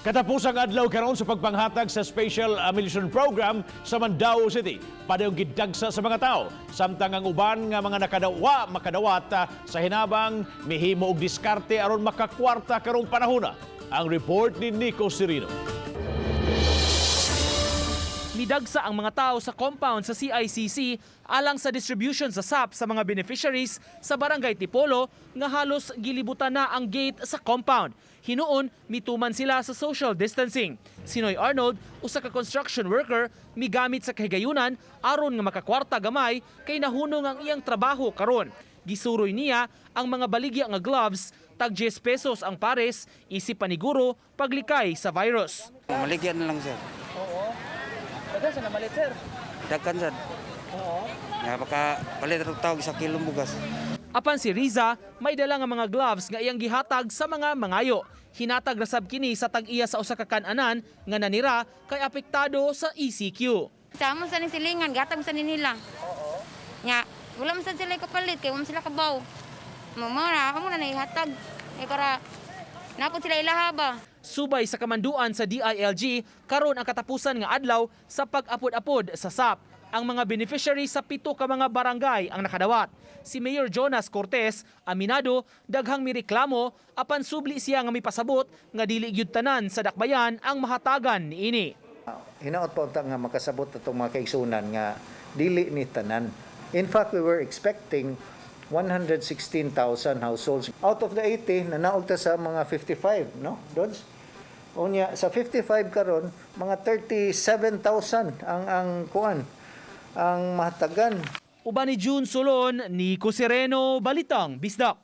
Katapusang adlaw karon sa pagpanghatag sa Special Amelioration Program sa Mandaue City. Padayong gidagsa sa mga tao. Samtang ang uban nga mga nakadawa makadawat sa hinabang mihimo og diskarte aron makakwarta karong panahona. Ang report ni Nico Serino. Midagsa ang mga tao sa compound sa CICC alang sa distribution sa SAP sa mga beneficiaries sa Barangay Tipolo nga halos gilibutan na ang gate sa compound. Hinuon, mituman sila sa social distancing. Si Noy Arnold, usa ka construction worker, migamit sa kahigayunan aron nga makakwarta gamay kay nahunong ang iyang trabaho karon. Gisuroy niya ang mga baligya nga gloves, tag 10 pesos ang pares, isip paniguro paglikay sa virus. Maligyan na lang, sir. Oo. Daghan sa namalit, sir. Daghan sad. Oo. Nga baka palit og tawag sa kilong bugas. Apan si Riza, may dala nga mga gloves nga iyang gihatag sa mga mangayo. Hinatag rasab kini sa tag-iya sa usa ka kan-anan nga nanira kay apektado sa ECQ. Sa amon sa ning silingan, gatag sa ni nila. Oo. Nya, wala man sad sila kapalit kay wala man sila kabaw. Mo mo na ako na naihatag. Kay para napod sila ilaha ba. Subay sa kamanduan sa DILG, karon ang katapusan nga adlaw sa pag-apod-apod sa SAP. Ang mga beneficiary sa pito ka mga barangay ang nakadawat. Si Mayor Jonas Cortez, aminado, daghang mireklamo apan subli siya nga mipasabot nga dili gyud tanan sa dakbayan ang mahatagan niini. Hinaot pa unta nga makasabot atong mga kaigsunan nga dili ni tanan. In fact, we were expecting 116,000 households. Out of the 80, nanaog ta sa mga 55, no? Dodds? Unya, sa 55 karon, mga 37,000 ang kuan, ang mahatagan. Uban ni June Solon, Nico Sereno, Balitang Bisdak.